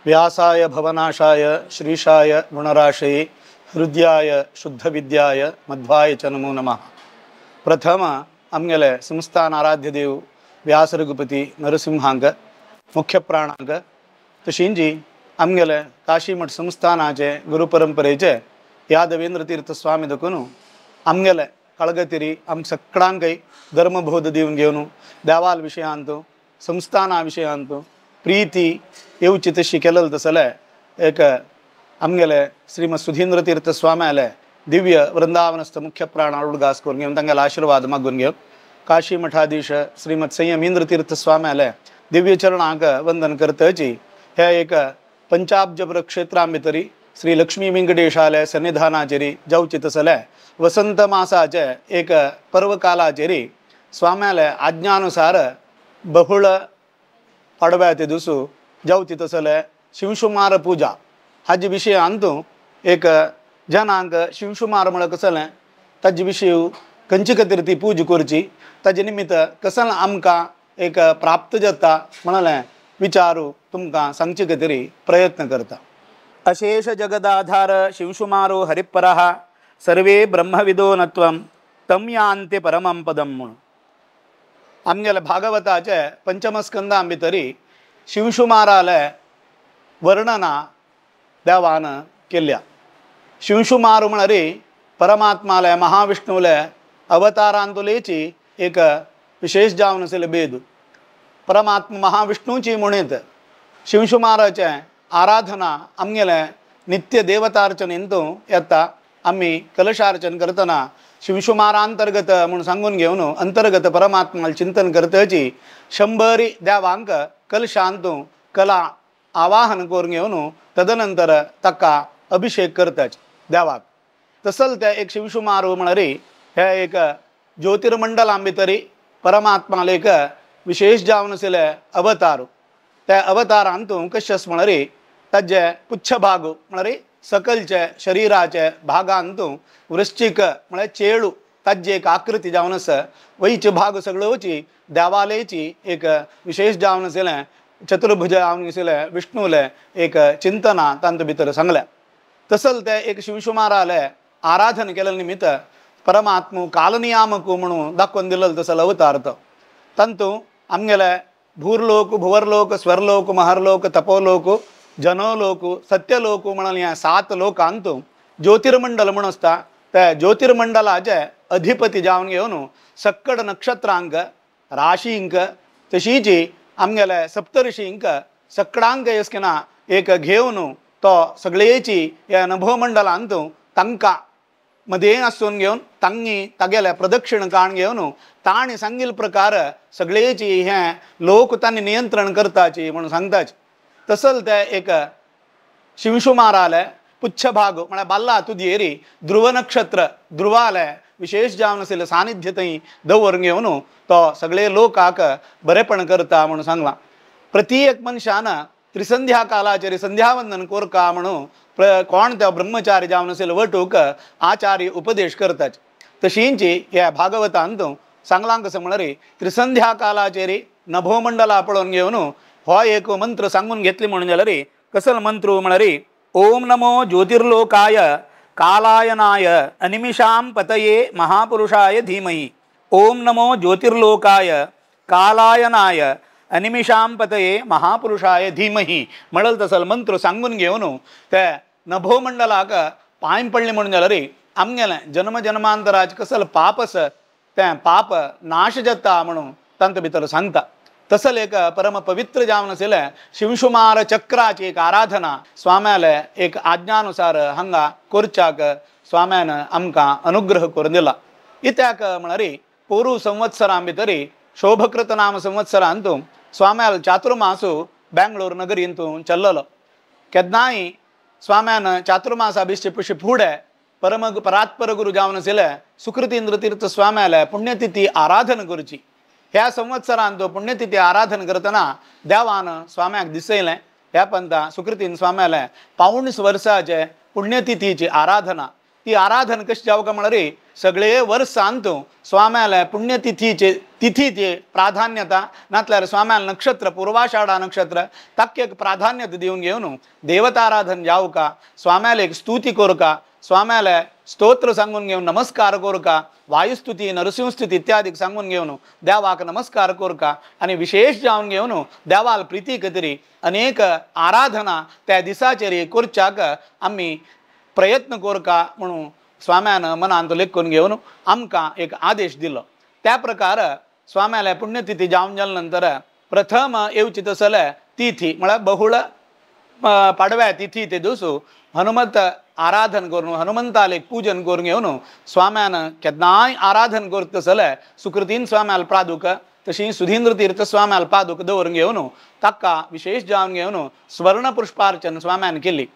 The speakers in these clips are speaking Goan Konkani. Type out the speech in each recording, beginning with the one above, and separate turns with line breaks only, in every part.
व्यासाय भवनाशाय श्रीशाय गुणराशये हृदयाय शुद्धविद्याय मध्वाय च नमो नमः। प्रथम आमगेले संस्थान आराध्य देव व्यास रघुपती नरसिंहांक मुख्य प्राणांक तशींजी आमगेले काशीमठ संस्थानाचे गुरुपरंपरेचे यादवेंद्र तीर्थ स्वामी दकून आमगेले कळगतिरी आम सगळ्यांकय धर्मबोध दिवन घेवन देवाल विशयांत संस्थाना विशयांत प्रीती येवची तशी केलेलं तसले एक आमगेले श्रीमद सुधींद्र तीर्थ स्वाम्याले दिव्य वृंदावनस्थ मुख्य प्राण उडगास करून घेवन तांगेले आशीर्वाद मागून घेवन काशी मठाधीश श्रीमद संयमींद्र तीर्थ स्वाम्याले दिव्य चरणांक वंदन करतची हे एक पंचाब्जप्र क्षेत्रां भितरी श्री लक्ष्मी वेंकटेशाले सन्निधानाचेरी जावची तसले वसंत मासाचे एक पर्वकालाचेरी स्वाम्याले आज्ञानुसार बहुळ पाडव्या ते दिवसू जावची तसले शिवशुमार पूजा हाजे विशयांत एक जनांक शिवशुमार म्हळ्यार कसलें ताजे विशय खंयचे खातीर ती पूजा करची ताजे निमित्त कसलें आमकां एक प्राप्त जाता म्हणलें विचारू तुमकां सांगचे खातीर प्रयत्न करता। अशेष जगदाधार शिवशुमारो हरिपरः सर्वे ब्रह्मविदो नत्वं तं यान्ति परमं पदं म्हणून आमगेले भागवताचे पंचमस्कंदां भितरी शिवशुमाराले वर्णना देवान केल्या। शिवशुमार म्हळ्यार परमात्माले महाविष्णुले अवतारांतुलेची एक विशेष जावन आशिल्ले भेद परमात्मा महाविष्णूची म्हणीत शिवशुमाराचे आराधना आमगेले नित्य देवतार्चनेंत येता। आमी कलशार्चन करतना शिवशुमारांतर्गत म्हूण सांगून घेवन अंतर्गत परमात्मा चिंतन करतची शंबरी देवांक कलशांत कला आवाहन करून घेवन तदनंतर ताका अभिषेक करताच देवाक। तसल ते एक शिवशुमार म्हळ्यार हे एक ज्योतिर्मंडलां भितरी परमात्माले एक विशेष जावन आशिल्ले अवतार त्या अवतारांत कशें म्हळ्यार ताजे पुच्छ भाग म्हळ्यार सकलचे शरीराचे भागांत वृश्चिक म्हळ्यार चेळू ताजी एक आकृती जावन आसा वयचे भाग सगळोची देवालयची एक विशेष जावन आशिल्लें चतुर्भुज जावन आशिल्लें विष्णुले एक चिंतना तांचे भितर सांगलें। तसल ते एक शिवशुमाराले आराधन केल्ले निमित्त परमात्मू कालनियामक म्हणून दाखोवन दिलेलो तसलो अवतार तो तांतू आमगेले भूरलोक भुवरलोक स्वरलोक महरलोक तपोलोक जनोलोक सत्यलोक म्हणून ह्या सात लोकांत ज्योतिर्मंडल म्हूण आसता त्या ज्योतिर्मंडलाचे अधिपती जावन घेवन सक्कड नक्षत्रांक राशींक तशीच आमगेले सप्तर्षींक सकडांक येसकिना एक घेवन तो सगळेची ह्या नभोमंडलांत तांकां मदें आसून घेवन तांणी तागेले प्रदक्षिण काण घेवन ताणी सांगिल्ले प्रकार सगळेची हें लोक तांणी नियंत्रण करताची म्हणून सांगताची। तसल ते एक शिवशुमाराले पुच्छ भाग म्हळ्यार बाल्ला तुदयेरी ध्रुव नक्षत्र ध्रुवाले विशेष जावन आशिल्लें सानिध्य थंय दवरून घेवन तो सगळे लोकाक बरेपण करता म्हणून सांगलां। प्रति एक मनशान त्रिसंध्या कालाचेर संध्यावंदन कोरका म्हणून कोण त्या ब्रह्मचारी जावन आशिल्ले वटूक आचार्य उपदेश करतात। तशींची ह्या भागवतांत सांगलां कसं म्हळ्यार त्रिसंध्या कालाचेर नभोमंडला पळोवन घेवन हो एक मंत्र सांगून घेतली म्हणून जाल्यार कसलो मंत्र म्हळ्यार ओम नमो ज्योतिर्लोकाय कालायनाय अनिमिषां पतये महापुरुषाय धीमहि। ओम नमो ज्योतिर्लोकाय कालायनाय अनिमिषां पतये महापुरुषाय धीमहि म्हणल तसल मंत्र सांगून घेवन ते नभोमंडलाक पांय पडले म्हणून जाल्यार आमगेलें जन्म जन्मांतराचे कसल पाप आसा तें पाप नाश जाता म्हणून तांचे भितर सांगता। तसल एक परम पवित्र जावन आशिल्लें शिवशुमार चक्राची एक आराधना स्वाम्याले एक आज्ञानुसार हांगा करच्याक स्वाम्यान आमकां अनुग्रह करून दिला। इत्याक म्हळ्यार पोरू संवत्सरां भितरी शोभकृत नाम संवत्सरांत स्वाम्याल चातुर्मासू बेंगलोर नगरींत चल्ललो। केन्नाय स्वाम्यान चातुर्मासा बिश्चे पशी फुडें परम परात्पर गुरु जावन आशिल्ले सुकृतींद्र तीर्थ स्वाम्याले पुण्यतिथी आराधन करची। ह्या संवत्सरांत पुण्यतिथी आराधन करतना देवान स्वाम्याक दिसयलें ह्या पंथा सुकृतीन स्वाम्याले 45 वर्साचे पुण्यतिथीची आराधना ती आराधन कशी जावका म्हळ्यार सगळे वर्सांत स्वाम्याले पुण्यतिथीचे तिथीचे प्राधान्यता नातल्यार स्वाम्याल नक्षत्र पूर्वाषाढा नक्षत्र ताका एक प्राधान्यता दिवन घेवन देवताराधन जावका, स्वाम्याले एक स्तुती करका, स्वाम्याले स्तोत्र सांगून घेवन नमस्कार करका, वायुस्तुती नरसिंहस्तुती इत्यादी सांगून घेवन देवाक नमस्कार करका आनी विशेष जावन घेवन देवाल प्रिती खातीर अनेक आराधना त्या दिसाचेर करच्याक आमी प्रयत्न करका म्हणून स्वाम्यान मनांत लेखून घेवन आमकां एक आदेश दिलो. त्या प्रकार स्वाम्याले पुण्यतिथी जावन जाल्या नंतर प्रथम येवची तसले तिथी म्हळ्यार बहुळ पाडव्या तिथी ते दिवसू हनुमत आराधन करून हनुमंताले पूजन करून घेवन स्वाम्यान केन्नाय आराधन करता तसले सुकृतीन स्वाम्याल प्रादुक तशी सुधींद्र तीर्थ स्वाम्याल पादुक दवरून घेवन ताका विशेष जावन घेवन स्वर्ण पुष्पार्चन स्वाम्यान केली.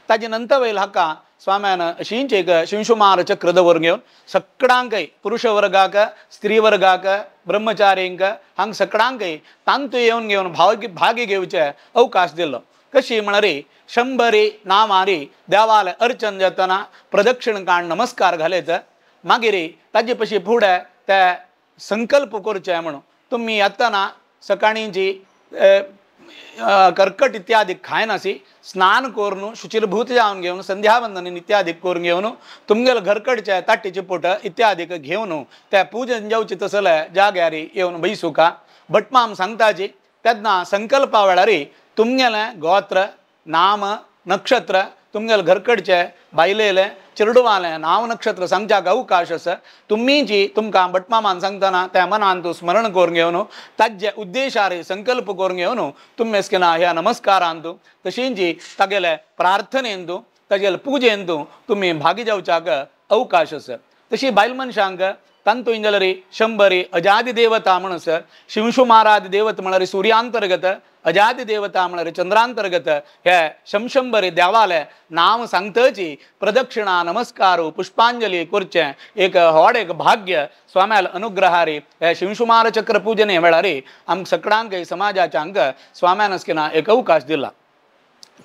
ताजे नंतर वयल हाका स्वाम्यान अशींच एक शिंशुमार चक्र दवरून घेवन सगळ्यांकय पुरुष वर्गाक स्त्री वर्गाक ब्रह्मचारींक हांग सगळ्यांकय तांतू येवन घेवन भागी घेवचे अवकाश दिलो. कशी म्हळ्यार शंबरी नामारी देवाले अर्चन जातना प्रदक्षिण काण नमस्कार घालयत मागीर ताजे पशी फुडें ते संकल्प करचे म्हणून तुमी येतना सकाळीं जी कर्कट इत्यादी खायनासी स्नान करून शुचिरभूत जावन घेवन संध्यावंदन इत्यादी करून घेवन तुमगेले घरकडचे ताटीचे पोट इत्यादी घेवन त्या पूजन जावचे तसले जाग्यार येवन बैसुका. भटमाम सांगताची तेन्ना संकल्पा वेळार तुमगेले गोत्र नाम नक्षत्र तुमगेले घरकडचे बायलेले चेरडुवाले नाव नक्षत्र सांगच्याक अवकाश आसा. तुमी जी तुमकां भटमामान सांगतना त्या मनान तूं स्मरण करून घेवन ताजे उद्देशार संकल्प करून घेवन तुमी केन्ना ह्या नमस्कारान तूं तशींची तागेले प्रार्थनेन तूं तागेले पुजेन तूं तुमी भागी जावच्याक अवकाश आसा. तशी बायल मनशांक तांतून जाल्यार शंबरी अजादी देवता म्हणून सर शिंशुमारादी देवत म्हळ्यार सुर्यांतर्गत अजादी देवता म्हळ्यार चंद्रांतर्गत हे शमशंबरी देवाले नाम सांगतची प्रदक्षिणा नमस्कार पुष्पांजली करचें एक व्हड एक भाग्य स्वाम्याल अनुग्रहारी हे शिंशुमार चक्र पूजने वेळार आमकां सगळ्यांक समाजाच्यांक स्वाम्यान केन्ना एक अवकाश दिला.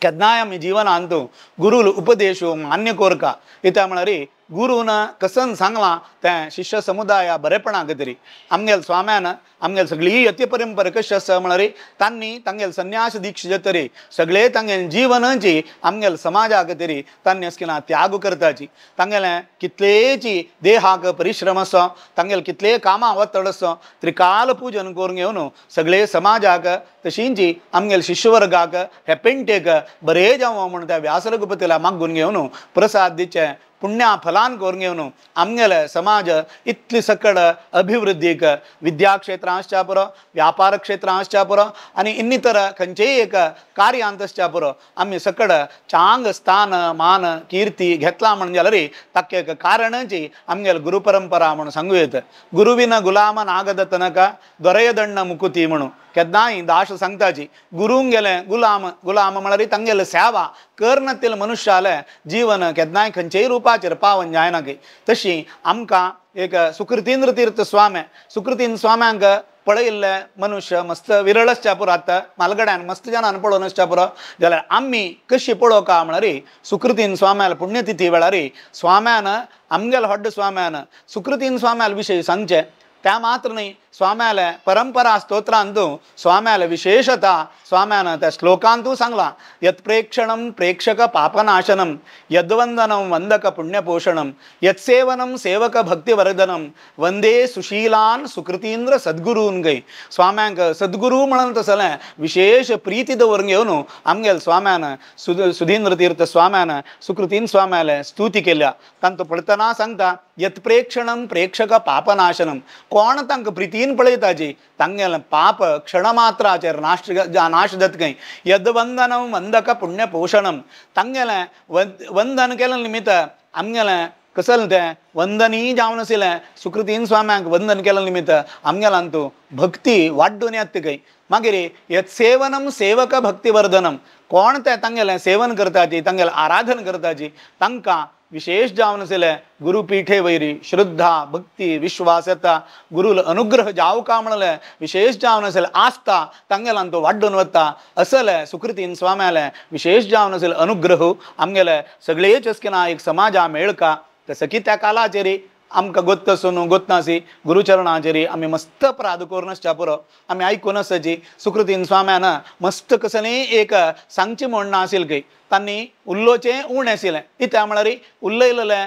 केन्नाय आमी जिवनांत गुरूल उपदेश मान्य करका कित्याक म्हळ्यार गुरून कसन सांगलां तें शिष्य समुदाया बरेपणा खातीर आमगेल स्वाम्यान आमगेल सगळी यती परंपरा कशी आसा म्हळ्यार तांणी तांगेल संन्यास दीक्षा जातरी सगळे तांगेल जिवनाची आमगेल समाजा खातीर तांणी अशें केन्ना त्याग करताची तांगेलें कितलेची देहाक परिश्रम आसा तांगेल कितले कामां वतड आसा त्रिकाल पूजन करून घेवन सगळे समाजाक तशींची आमगेल शिष्यवर्गाक हे पेंटेक बरें जावं म्हूण त्या व्यासरघुपतीला मागून घेवन प्रसाद दिचे पुण्या फलान करून घेवन आमगेले समाज इतली सकळ अभिवृद्धीक विद्याक्षेत्रां आसच्या पुरो व्यापार क्षेत्रां आसच्या पुरो आनी इन्नितर खंयचेय एक कार्यांत आसच्या पुरो आमी सकळ चांग स्थान मान कीर्ती घेतला म्हण जाल्यार ताका एक कारणची आमगेले गुरु परंपरा म्हणून सांगू येता. गुरुविन गुलाम नागद तनका दरयदण्ण मुकुती म्हणून केन्नाय दास सांगताची गुरूंक गेले गुलाम गुलाम म्हळ्यार तांगेले सेवा करनातील मनुष्याले जीवन केन्नाय खंयचेय रुपाचेर पावन जायना की तशी आमकां एक सुकृतींद्र तीर्थ स्वामी सुकृतीन स्वाम्यांक पळयिल्ले मनुष्य मस्त विरळ आसच्या पुरो आतां मालगड्यान मस्त जाणान पळोवन आसच्या पुरो जाल्यार आमी कशी पळोवका म्हळ्यार सुकृतीन स्वाम्याल पुण्यतिथी वेळार स्वाम्यान आमगेल व्हड स्वाम्यान सुकृतीन स्वाम्याल विशय सांगचें त्या मात्र न्ही स्वाम्याले परंपरा स्तोत्रांतू स्वाम्याले विशेषता स्वाम्यान त्या श्लोकांतू सांगलां यत्प्रेक्षणं प्रेक्षक पापनाशनं यद्वंदनं वंदक पुण्यपोषणं यत्सेवनं सेवक भक्तिवर्धनं वंदे सुशीलान सुकृतींद्र सद्गुरून गय. स्वाम्यांक सद्गुरू म्हणून तसलें विशेष प्रिती दवरून घेवन आमगेल स्वाम्यान सुधींद्र तीर्थ स्वाम्यान सुकृतीन स्वाम्याले स्तुती केल्या. तांतू पळतना सांगता यत्प्रेक्षणं प्रेक्षक पापनाशनं कोण तांकां प्रितीन पळयताची तांगेलें पाप क्षणमात्राचेर नाश नाश जाता खंय. यद्वंदनं वंदक पुण्यपोषणं तांगेलें वंदन केलें निमित्त आमगेलें कसलें तें वंदनीय जावन आशिल्लें सुकृतीन स्वाम्यांक वंदन केलें निमित्त आमगेल्यान भक्ती वाड्डून येता खंय. मागीर यत्सेवनं सेवक भक्तिवर्धनं कोण तें तांगेलें सेवन करताची तांगेलें आराधन करताची तांकां विशेष जावन आशिल्लें गुरुपीठे वयरी श्रद्धा भक्ती विश्वास येता गुरुल अनुग्रह जावका म्हणलें विशेष जावन आशिल्लें आसता तांगेल्यान तो वाड्डून वता असलें सुकृतीन स्वाम्यालें विशेष जावन आशिल्लें अनुग्रह आमगेले सगळेच केन्ना एक समाजा मेळका. तसं की त्या कालाचेर आमकां गोत्त आसून गोत्नासी गुरुचरणाचेर आमी मस्त अपराध करून आसच्या पुरो आमी आयकून आसची सुकृतीन स्वाम्यान मस्त कसलें एक सांगचें म्हण नाशिल्लें खंय तांणी उल्लोचें उणें आशिल्लें कित्याक म्हळ्यार उलयलेलें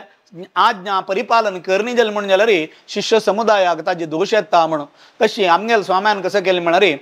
आज्ञा परिपालन करणी जालें म्हण जाल्यार शिष्य समुदायाक ताजे दोश येता म्हणून तशी आमगेल स्वाम्यान कसं केलें म्हळ्यार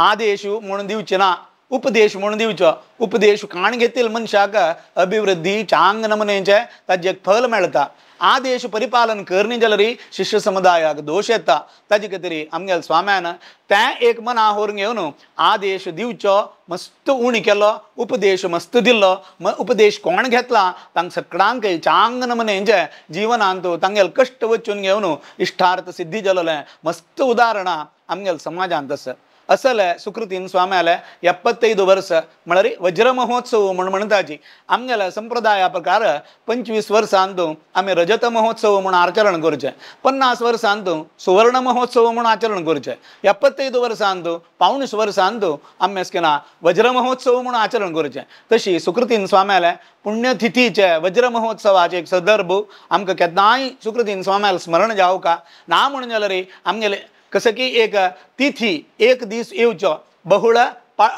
आदेश म्हणून दिवचे ना उपदेश म्हणून दिवचो उपदेश काण घेतील मनशाक अभिवृद्धी चांग नमनेचें ताजें फल मेळटा आदेश परिपालन करणी जाल्यार शिष्य समुदायाक दोश येता ताजे खातीर आमगेल स्वाम्यान तें एक मना होरून घेवन आदेश दिवचो मस्त उणी केलो उपदेश मस्त दिल्लो उपदेश कोण घेतला तांकां सगळ्यांक चांग नमनेचें जिवनांत तांगेल कश्ट वचून घेवन इश्टार्थ सिद्धी जालेलें मस्त उदाहरणां आमगेल समाजांत आसा. असले सुकृतीन स्वाम्याले 75 वर्स म्हळ्यार वज्र महोत्सव म्हण म्हणटाची आमगेल्या संप्रदाया प्रकार 25 वर्सांत आमी रजत महोत्सव म्हूण आचरण करचें 50 वर्सांत सुवर्ण महोत्सव म्हूण आचरण करचें 75 वर्सांत 45 वर्सांत आमी अशें वज्र महोत्सव म्हूण आचरण करचें. तशी सुकृतीन स्वाम्याले पुण्यतिथीचे वज्र महोत्सवाचे एक संदर्भ आमकां केन्नाय सुकृतीन स्वाम्याले स्मरण जावका ना म्हण जाल्यार आमगेले कसं की एक तिथी एक दीस येवचो बहुळ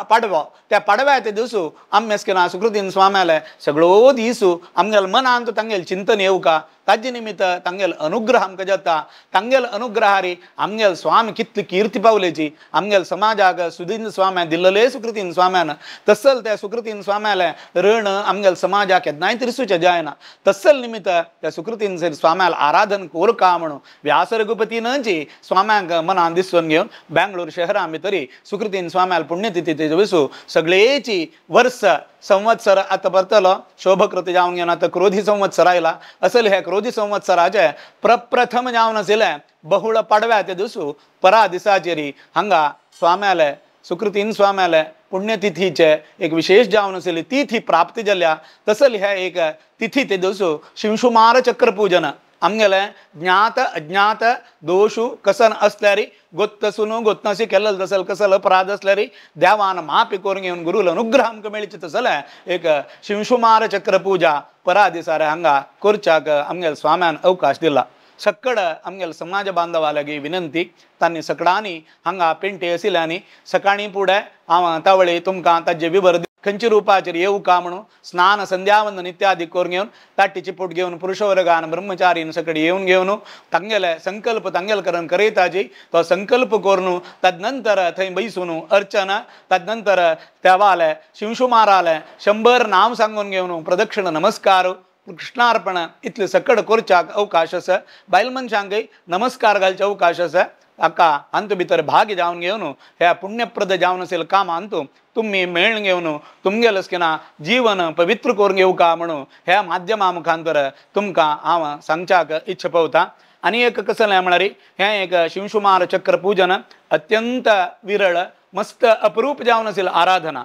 पाडवो त्या पाडव्याच्या दिवसू आमी अशें सुकृतीन स्वाम्याले सगळो दीस आमगेल मनांत तांगेल चिंतन येवका ताजे निमित्त तांगेल अनुग्रह आमकां जाता तांगेल अनुग्रहारी आमगेल स्वामी कितली कीर्ती पावलेची आमगेल समाजाक सुदीन स्वाम्या दिल्लले सुकृतीन स्वाम्यान तसल त्या सुकृतीन स्वाम्याले ऋण आमगेल समाजाक केन्नाय तिरसूचें जायना तसल निमित्त त्या सुकृतीन स्वाम्याल आराधन कोरका म्हणून व्यास रघुपतीनची स्वाम्यांक मनान दिसून घेवन बेंगलोर शहरां भितरी सुकृतीन स्वाम्याल पुण्यतिथी दिवसू सगळेची वर्स संवत्सर आतां परतलो शोभकृत जावन घेवन आतां क्रोधी संवत्सर आयला असल हे क्रोधी संवत्सराचे प्रप्रथम जावन आशिल्लें बहुळ पाडव्या ते दिवसू परा दिसाचेर हांगा स्वाम्याले सुकृतीन स्वाम्याले पुण्यतिथीचे एक विशेष जावन आशिल्ली तिथी प्राप्ती जाल्या तसल हे एक तिथी ते दिवसू शिंशुमार चक्रपूजन आमगेलें ज्ञात अज्ञात दोशू कसन असल्यार गोत्तसून गोत्नासी केल्ल तसल कसल अपराध असल्यार देवान मापी करून घेवन गुरुल अनुग्रह आमकां मेळचे तसलें एक शिंशुमार चक्रपूजा परा दिसार हांगा करच्याक आमगेल स्वाम्यान अवकाश दिला. सकड आमगेल समाज बांधवालागी विनंती तांणी सगळ्यांनी हांगा पेंटे आशिल्ल्यांनी सकाळीं फुडें हांव तावळी तुमकां ताजे विवर खंयच्या रुपाचेर येवका म्हणून स्नान संध्यावंदन इत्यादी करून घेवन ताटीची पोट घेवन पुरुषवर्गान ब्रह्मचारीन सगळे येवन घेवन तांगेले संकल्प तांगेल करून करयताची तो संकल्प करून तदनंतर थंय बैसून अर्चना तदनंतर देवाले शिंशुमाराले 100 नाम सांगून घेवन प्रदक्षिण नमस्कार कृष्णार्पण इतले सकड करच्याक अवकाश आसा बायल मनशांकय नमस्कार घालचे अवकाश आसा हाका हातूंत भितर भाग जावन घेवन ह्या पुण्यप्रद जावन आशिल्ल्या कामांत तुमी मेळून घेवन तुमगेलें अशें ना जीवन पवित्र करून घेवका म्हणून ह्या माध्यमा मुखांतर तुमकां हांव सांगच्याक इच्छा पावता. आनी एक कसलें म्हळ्यार हें एक शिंशुमार चक्र पूजन अत्यंत विरळ मस्त अप्रूप जावन आशिल्ली आराधना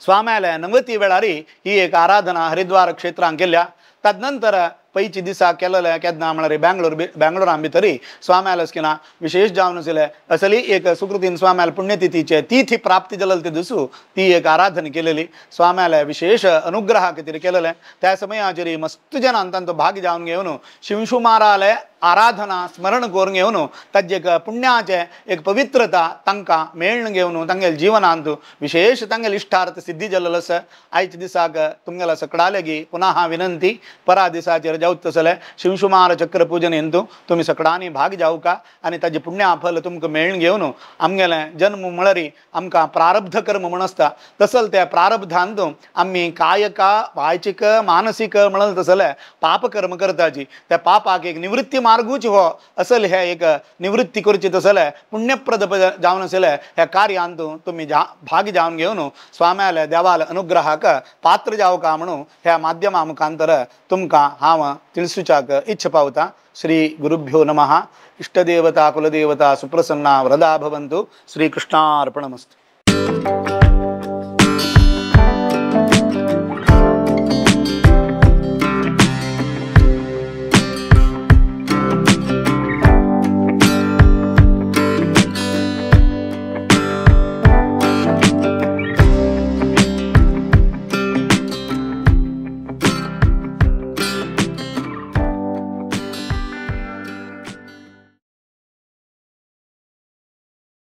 स्वाम्याले नवती वेळार ही एक आराधना हरिद्वार क्षेत्रांत केल्या तदनंतर पैची दिसा केलेलें केन्ना म्हळ्यार बेंगलोर बेंगलोरां भितरी स्वाम्याल अशें विशेष जावन आशिल्लें असली एक सुकृतीन स्वाम्याल पुण्यतिथीचे तिथी प्राप्ती जालेली ते दिसू ती एक आराधना केलेली स्वाम्याले विशेष अनुग्रहा खातीर केलेलें त्या समयाचेर मस्त जनान तांचो भाग जावन घेवन शिंशुमाराले आराधना स्मरण करून घेवन ताजे एक पुण्याचें एक पवित्रता तांकां मेळून घेवन तांगेले जिवनांत विशेष तांगेले इश्टार्थ सिद्धी जाल्लो आसा. आयच्या दिसाक तुमगेल्या सगळ्यांगी पुनः विनंती परा दिसाचेर जावत तसलें शिंशुमार चक्रपूजन हेतू तुमी सगळ्यांनी भाग जावका आनी ताजें पुण्या फल तुमकां मेळून घेवन आमगेलें जन्म म्हळ्यार आमकां प्रारब्ध कर्म म्हण आसता तसल त्या प्रारब्धांत आमी कायका वाचिक मानसीक म्हणल तसलें पापकर्म करताची त्या पापाक एक निवृत्ती मार्गूच हो असल हे एक निवृत्ती करची तसलें पुण्यप्रद जावन आशिल्लें ह्या कार्यांत तुमी भाग जावन घेवन स्वाम्याले देवाले अनुग्रहाक पात्र जावका म्हणून ह्या माध्यमा मुखांतर तुमकां हांव तिळसुच्याक इच्छा पावता. श्री गुरुभ्यो नमः. इष्टदेवता कुलदेवता सुप्रसन्ना वरदा भवन्तु. श्रीकृष्णार्पणमस्तु.